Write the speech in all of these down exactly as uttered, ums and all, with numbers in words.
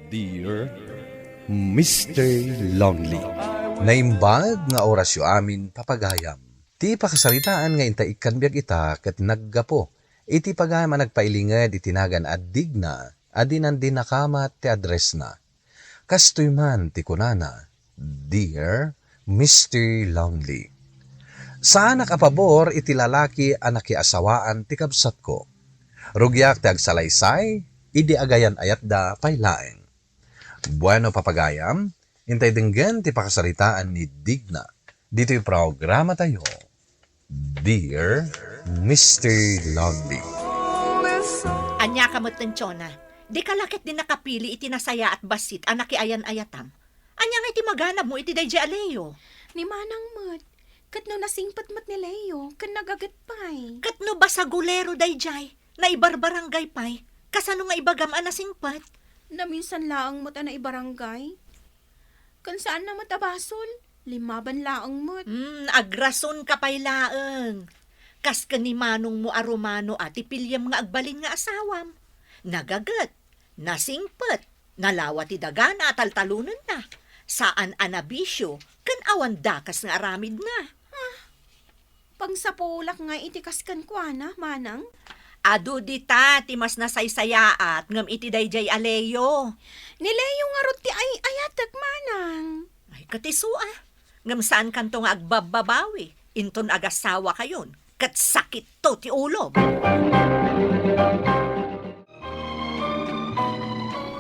Dear Mister Lonely. Naimbag nga orasyo amin, papagayam. Ti pakasaritaan nga inta ikkan biag ita ket naggapu iti pagayam a nagpailinged iti nagan a Digna a dinan di nakamat ti addressna. Kastoy man ti kunana, "Dear Mister Lonely, saanak a pabor iti lalaki a nakiasawaan ti kabsatko. Rugiak ti agsalaysay idi agayan-ayatda pay laeng." Bueno, papagayam, intay denggen ti pakasaritaan ni Digna ditoy programatayo, Dear Mister Lonely. Ania ka met, Chona? Dika la ket di nakapili iti nasayaat bassit a nakiayan-ayatam. Ania nga iti maganabmo iti daydiay a Leo? Ni Manang met. Ket no nasingpet met ni Leo, ken nagaget pay. Ket no basagulero daydiay, naibarbarangay pay, kasano nga ibagam a nasingpet? Naminsan laeng met a naibarangay. Ken saanna met a basol, limmaban laeng met. Hmm, agrasonka pay laeng. Kas ken ni manongmo a Romano a ti piliem nga agbalin nga asawam. Nagaget, nasingpet, nalawa ti dagana a taltalonenna. Saan a nabisio, ken awan dakes nga aramidna. Ah, pangsapulak nga iti kas kenkuana, Manang? Adu dita ti mas nasaysayaat ngem iti daydiay a Leo. Ni Leo ngarud ti ay-ayatek, Manang. Ay, ket isu a. Ngem saankanto nga agbabbabawi, inton agasawakayon, ket sakitto ti ulom.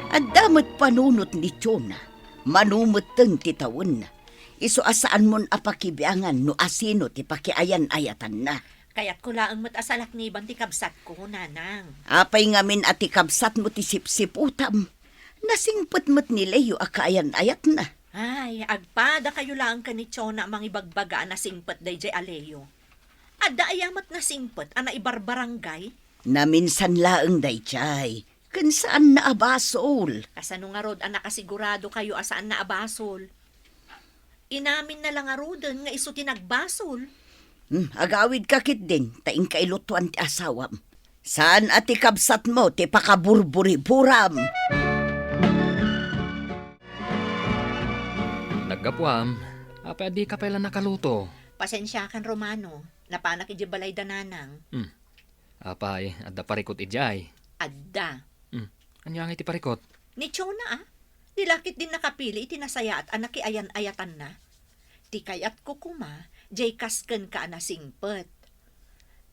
Adda met panunot ni Chona, mano metten ti tawenna. Isu a saanmon a pakibiangan no asino ti pakiayan-ayatanna. Kayatko laeng met a salakniban ti kabsatko, Nanang. Apay ngamin a ti kabsatmo ti sipsiputam? Nasingpet met ni Leo a kaayan-ayatna. Ay, agpadakayo laeng ken ni Chona a mangibagbaga a nasingpet daydiay a Leo. Adda aya met nasingpet a naibarbarangay? Naminsan laeng daydiay, ken saanna a basol. Kasano ngarud a nakasiguradokayo a saanna a basol? Inaminna la ngaruden nga isu ti nagbasol. Hmm, agawidka ketdin, ta inka ilutuan ti asawam. Saan a ti kabsatmo ti pakaburburiburam. Naggapuam, apay a dika pay la nakaluto? Pasensiakan, Romano. Napanak idiay balay da Nanang. Hmm. Apay, adda parikut idiay? Adda. Hmm. Ania ngay ti parikut? Ni Chona, a. Di la ketdin nakapili iti nasayaat a nakiayan-ayatanna. Ti kayatko koma, diay kas kenka a nasingpet.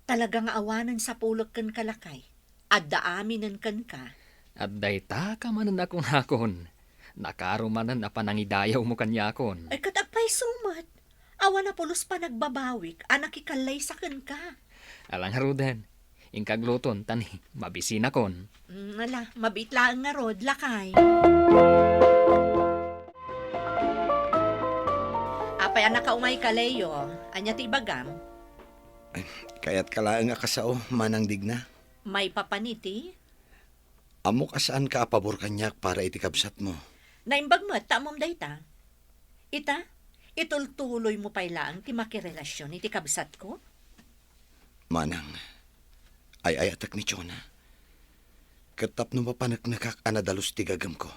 Talaga nga awanen sapulek kenka, lakay. Adda aminen kenka. Adda ita ka manen a kunakon. Nakaro manen a panangidayawmo kaniakon. Ay, ket agpayso met. Awan a pulos panagbabawik a nakikallaysa kenka. Ala ngaruden, inka agluton ta ni mabisinakon. Mm, ala, mabiit laeng ngarud, lakay. Apay a nakaumayka, Leo? Ania ti ibagam? Kayatka laeng a kasao, Manang Digna. Maipapan iti? Ammok a saanka a pabor kaniak para iti kabsatmo. Naimbag met ta ammom dayta. Ita, itultuloymo pay laeng ti makirelasion iti kabsatko? Manang, ay-ayatek ni Chona. Ket tapno mapaneknekak a nadalus ti gagemko,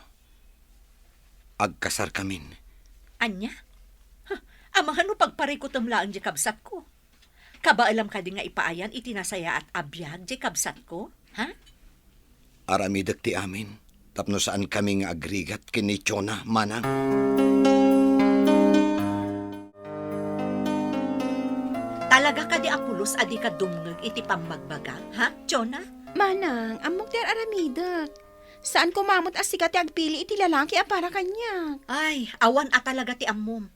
agkasarkamin. Ania? Huh, amangan no pagparikutem laeng diay kabsatko? Kabaelam kadi nga ipaayan iti nasayaat a biag diay kabsatko? Ha? Aramidek ti amin tapno saankami nga agrigat ken ni Chona, Manang. Talaga kadi a pulos a dika dumngeg iti pammagbagam, ha, Chona? Manang, ammok ti ar-aramidek. Saan koma met a sika ti agpili iti lalaki a para kaniak. Ay, awan a talaga ti ammom.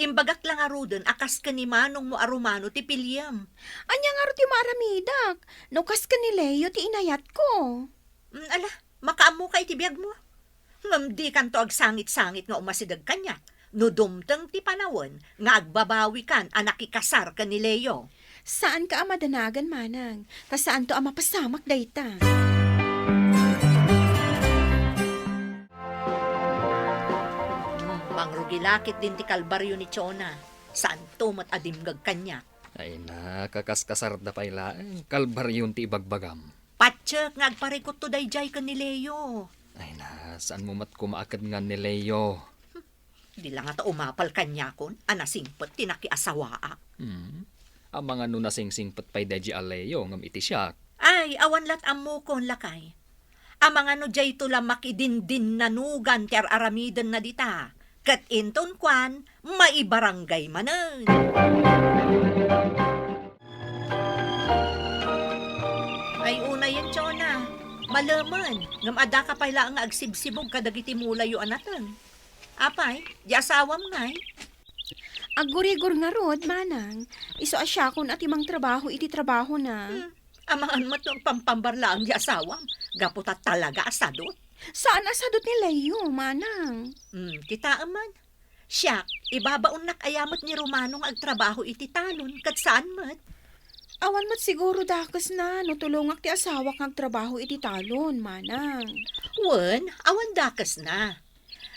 Imbagak la ngaruden a kas ken ni manongmo a Romano ti piliem. Ania ngarud ti maaramidak no kas ken ni Leo ti inayatko? Mm, ala, makaammoka iti biagmo. Ngem dikanto agsangit-sangit nga umasideg kaniak no dumteng ti panawen nga agbabawikan a nakikasar ken ni Leo. Saanka a madanagan, Manang, ta saanto a mapasamak dayta. Hmm, mangrugi la ketdin ti kalbario ni Chona. Saanto met a dimgeg kaniak. Ay, nakakaskasarda pay laeng. Kalbarion ti ibagbagam. Patiek nga agparikutto daydiay ken ni Leo. Ay na, saanmo met koma a kedngan ni Leo? Di la ngata umapal kaniakon a nasingpet ti nakiasawaak. Hmm. Amangan no nasingsingpet pay daydi a Leo ngem iti siak. Ay, awan lat ammokon, lakay. Amangan no dayto la makidindinnanugan ti ar-aramidenna dita. Ket inton kuan, maibarangay manen. Ay, unayen, Chona. Malemen, ngem adda ka pay laeng nga agsibsibog kadagiti mulayo a nateng. Apay, di asawam ngay? Aggurigor ngarud, manang. Isu a siakon a ti mangtrabaho iti trabahona. Hmm, amangan met no agpampambar laeng di asawam, gapu ta talaga a sadut. Saan a sadut ni Leo, manang? Hmm, kitaem man. Siak, ibabaonnak aya met ni Romano nga agtrabaho iti talon, ket saan met? Awan met siguro dakesna no tulongak ti asawak nga agtrabaho iti talon, manang. Wen, awan dakesna.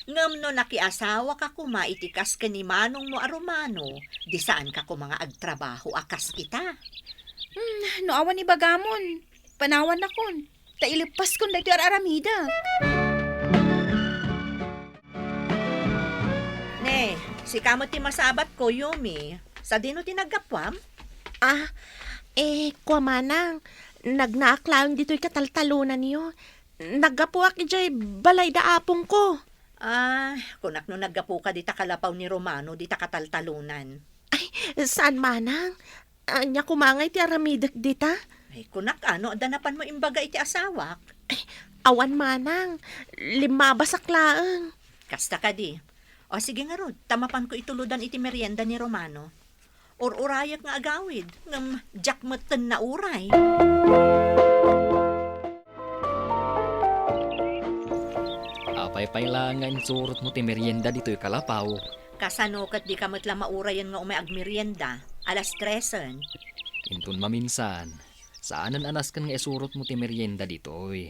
Ngem no nakiasawaka koma iti kas ken ni manongmo a Romano, di saanka koma nga agtrabaho a kas ita. Hmm, no awan ibagamon, panawannakon, ta ileppaskon daytoy ar-aramidek. Ne, sika met ti masabatko, Yumi. Sadino ti naggapuam? Ah, eh, kua manang, nagnaak laeng ditoy kataltalonanyo. Naggapuak idiay balay da apongko. Ah, kunak no naggapuka dita kalapaw ni Romano dita kataltalonan. Ay, saan manang? Ania koma ngay ti aramidek dita? Ay, kunak, ano, adda napanmo imbaga iti asawak? Ay, awan manang. Limmabasak laeng. Kasta kadi. O, sige ngarud, ta mapanko ituludan iti merienda ni Romano. Ur-urayak nga agawid, ngem diak metten nauray. Apay pay la nga insurotmo ti merienda ditoy kalapaw? Kasano ket dika met la maurayen nga umay agmerienda? Alas tresen. Inton maminsan, saanen a nasken nga isurotmo ti merienda ditoy.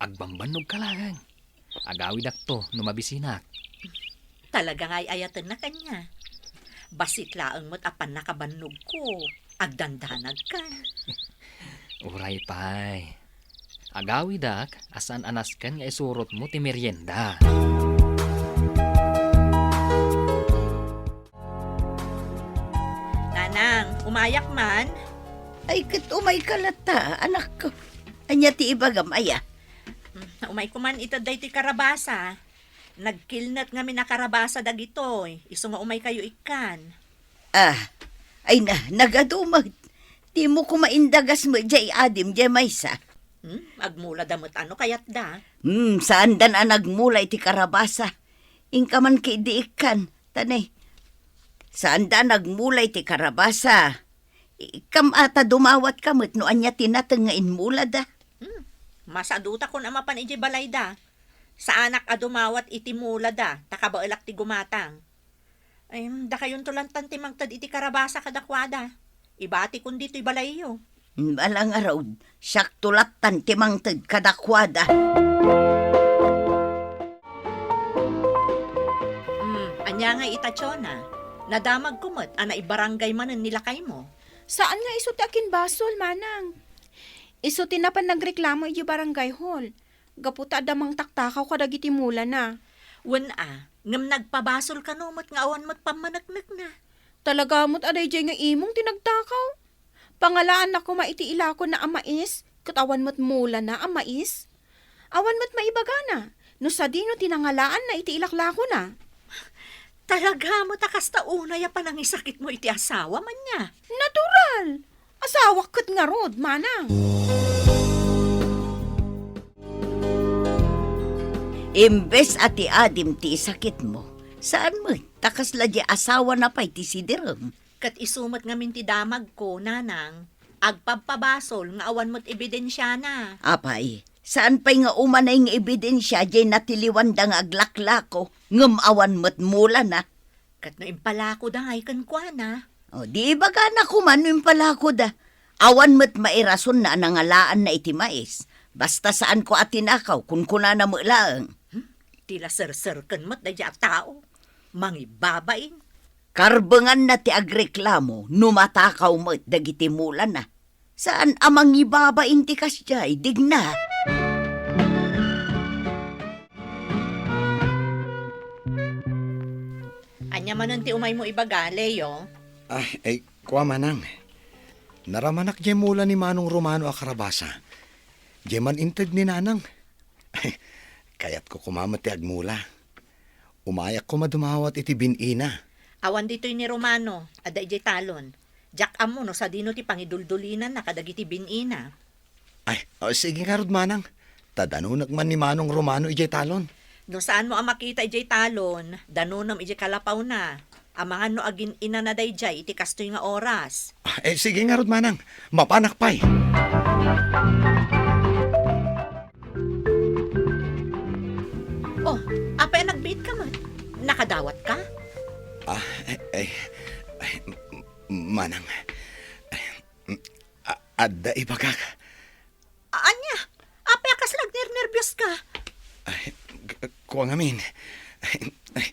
Agbambannog ka laeng. Agawidakto no mabisinak. Talaga nga ay-ayatennak ania? Bassit laeng met a pannakabannogko. Agdandanagkan. Uray pay. Agawidak a saan a nasken nga isurotmo ti merienda. Nanang, umayak man? Ay, ket umayka latta, anakko. Ania ti ibagam, aya? Mm, umayko man ited daytoy karabasa. Nagkilnet ngamin a karabasa dagitoy, isu nga umaykayo ikkan. Ah, ay na, nagadu met. Dimo koma indagas met diay adim diay maysa. Hmm, agmulada met ano kayatda? Hmm, saandan a nagmula iti karabasa. Inka man ketdi ikkan, ta ne, saanda a nagmula iti karabasa. Ikkam a ta dumawatka met no ania ti nateng nga inmulada. Hmm, masadutakon a mapan idiay balayda. Saanak a dumawat iti mulada, ta kabaelak ti gumatang. Em, dakayonto lantan ti mangted iti karabasa kadakuada. Ibatikon ditoy balayyo. Bala ngarud, siakto lattan ti mangted kadakuada. Hmm, ania nga ita, Chona? Nadamagko met a naibarangay manen ni lakaymo. Saan nga isu ti akinbasol, manang. Isu ti napan nagreklamo idiay barangay hall. Gapu ta adda mangtaktakaw kadagiti mulana. Wen a, ngem nagpabasol kano met nga awan met pammaneknekna. Talaga met a daydiay nga imong ti nagtakaw. Pangalaanna koma iti ilakonna a mais, ket awan met mulana a mais. Awan met maibagana no sadino ti nangalaanna iti ilaklakona. Talaga met a kasta unay a panangisakitmo iti asawam, ania? Natural! Asawak ket ngarud, manang. Imbes a ti adim ti isakitmo, saan met, ta kasla diay asawana pay ti sidirem. Ket isu met ngamin ti damagko, nanang, agpabpabasol nga awan met ebidensiana. Apay, saan pay nga umanay nga ebidensia diay natiliwanda nga aglaklako, ngem awan met mulana? Ket no impalakoda ngay kenkuana? O, di ibagana koma no impalakoda. Awan met mairasonna a nangalaanna iti mais. Basta saanko a tinakaw, kunkunana met laeng. Hmm? Ti la serserken met daydiay a tao. Mangibabain. Karbenganna ti agreklamo no matakaw met dagiti mulana. Saan a mangibabain ti kasdiay, digna. Ania manen ti umaymo ibaga, Leo? Ah, eh, kua, Manang. Naramanak diay mula ni Manong Romano a karabasa. Diay man inted ni Nanang. Kayatko koma met ti agmula. Umayak koma dumawat iti bin-ina. Awan ditoy ni Romano, adda idiay talon. Diak ammo no sadino ti pangiduldulinanna kadagiti bin-ina. Ay, o, sige ngarud, Manang. Ta danonek man ni Manong Romano idiay talon. No saanmo a makita idiay talon, danonem idiay kalapawna. Amangan no agin-inana daydiay iti kastoy nga oras. Ah, eh, sige ngarud, Manang. Mapanak pay. Oh, apay a nagbiit ka met? Nakadawat ka? Ah, eh, eh, eh, m-, m-, Manang. Eh, m-, a-, adda ibagak. A-, ania? Apay a kasla agnernerbios ka? Ay, k-, kua ngamin. Ay,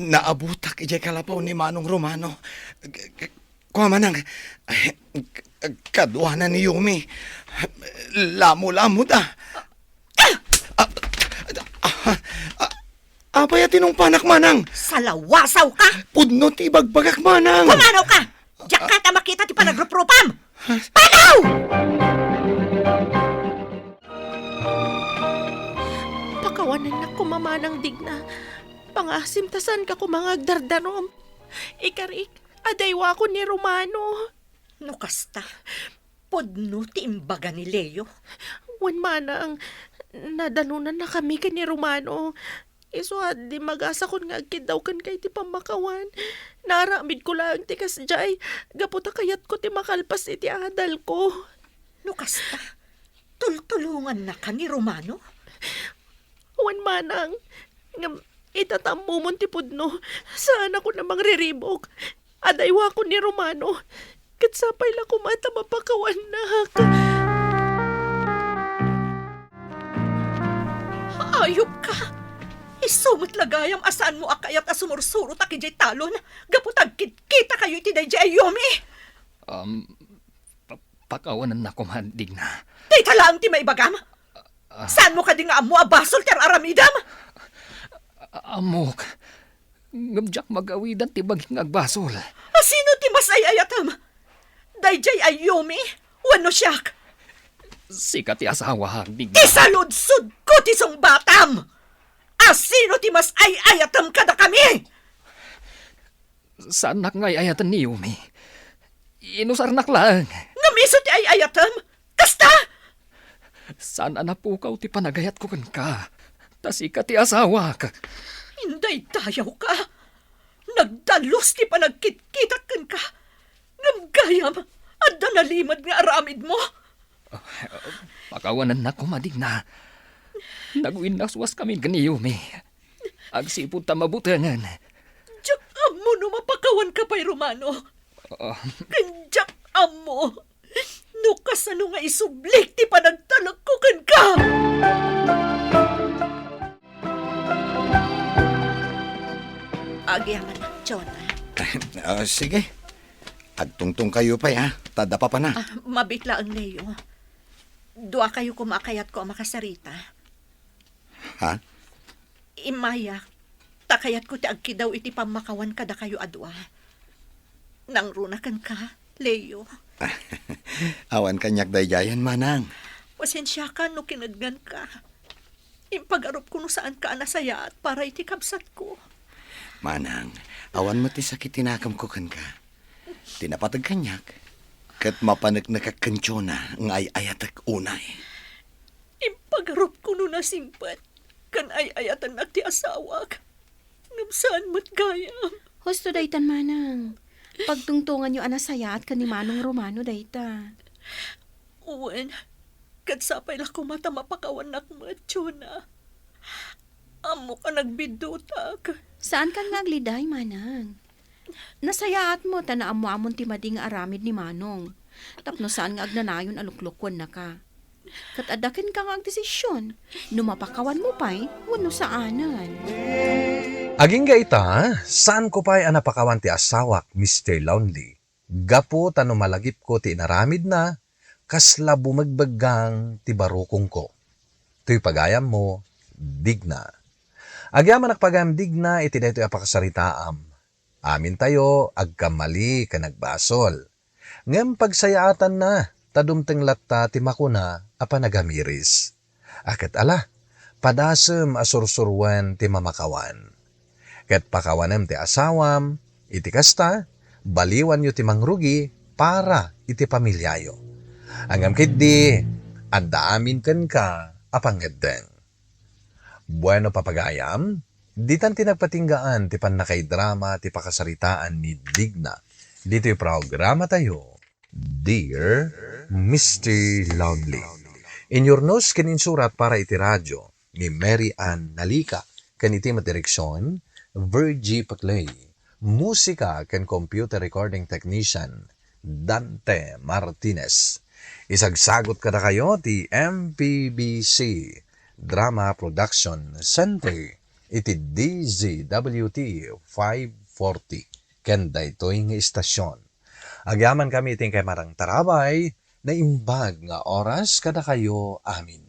naabutak idiay kalapaw ni Manong Romano. K-, k-, kua, Manang. Ay, k-, kaduana ni Yumi. Lamo-lamoda. Ah! Ah! Ah! Apay a tinungpanak, Manang? Salawasaw ka! Pudno ti ibagbagak, Manang! Pumanaw ka! Diak kayat a makita ti panagruprupam! Panaw! Pakawanennak koma, Manang Digna. Pangasim ta saanka koma nga agdardanom. Ikarik, adaywakon ni Romano. No kasta, pudno ti imbaga ni Leo. Wen, Manang, nadanonannakami ken ni Romano. Isu a dimmagasakon nga agkiddaw kenka iti pammakawan. Naaramidko laeng ti kasdiay, gapu ta kayatko ti makalpas iti adalko. No kasta, tultulongannaka ni Romano? Wen, Manang, ngem ita ta ammomon ti pudno, saanakon a mangriribuk. Adaywakon ni Romano, ket sapay la koma ta mapakawannak. Ayup ka! Isu met la gayam a saanmo a kayat a sumursurotak idiay talon gapu ta agkitkitakayo iti daydiay a Yumi! Um, pa-, pakawanennak koma, Digna. Dayta laeng ti maibagam? Ah. Saanmo kadi nga ammo a basol ti ar-aramidem? A-, ammok. Ngem diak magawidan ti bagik nga agbasol. A sino ti mas ay-ayatem? Daydiay a Yumi wenno siak? Sika ti asawak, Digna. Isaludsodko ti sungbatam! A sino ti mas ay-ayatem kadakami? Saannak nga ay-ayaten ni Yumi. Inusarnak laeng. Ngem isu ti ay-ayatem? Kasta! Saan a napukaw ti panagayatko kenka, ta sika ti asawak. Indaydayaw ka. Nagdalus ti panagkitkitak kenka. Ngem gayam, adda nalimed nga aramidmo. Pakawanennak koma, Digna. Nagwinnaswaskami ken ni Yumi. Agsipud ta mabutengen. Diak ammo no mapakawanka pay, Romano. Ah. Ken diak ammo no kasano nga isublik ti panagtalekko kenka. Agyamanak, Jonah. Ah, sige. Agtungtongkayo pay, ha? Ta adda papana. Ah, mabiit laeng, Leo. Duakayo koma a kayatko a makasarita. Ha? Immayak, ta kayatko ti agkidaw iti pammakawan kadakayo a dua. Nangruna kenka, Leo. Awan kaniak daydiayen, Manang. Pasensiaka no kinednganka. Impagarupko no saanka a nasayaat para iti kabsatko. Manang, awan met ti sakit ti nakemko kenka. Ti napateg kaniak, ket mapaneknekak ken Jonah nga ay-ayatek unay. Impagarupko no nasingpet ken ay-ayatennak ti asawak. Ngem saan met gayam. Husto daytan, Manang. Pagtungtonganyo a nasayaat ken ni Manong Romano dayta. Wen, ket sapay la koma ta mapakawannak met, Jonah. Ammok a nagbiddutak. Saankan nga agliday, Manang. Nasayaatmo ta naammoamon ti madi nga aramid ni Manong. Tapno saan nga agnanayon a luklukkuennaka. Ket adda kenka nga agdesision no mapakawanmo pay wenno saanen. Agingga ita, saanko pay a napakawan ti asawak, Mister Lonely. Gapu ta no malagipko ti inaramidna, kasla bumegbeggang ti barukongko. Toy pagayammo, Digna. Agyamanak pagayam, Digna, iti daytoy a pakasaritaam. Amintayo agkammali ken agbasol. Ngem pagsayaatanna ta dumteng latta ti makuna a panagamiris. A ket ala, padasem a sursuruen ti mamakawan. Ket pakawanem ti asawam, iti kasta, baliwanyo ti mangrugi para iti pamiliayo. Ngem ketdi, adda amin kenka a pangngeddeng. Bueno, papagayam, ditan ti nagpatinggaan ti pannakaidrama ti pakasaritaan ni Digna ditoy programatayo, Dear Mister Lovely. Inyurnos ken insurat para iti radio ni Mary Ann Nalika ken iti met direksion, Virgie Paclay. Musika ken computer recording technician, Dante Martinez. Isagsagot kadakayo ti M P B C Drama Production Center iti D Z W T five forty ken daytoy nga istasyon. Agyamankami iti inkay marangtarabay, naimbag nga oras kadakayo amin.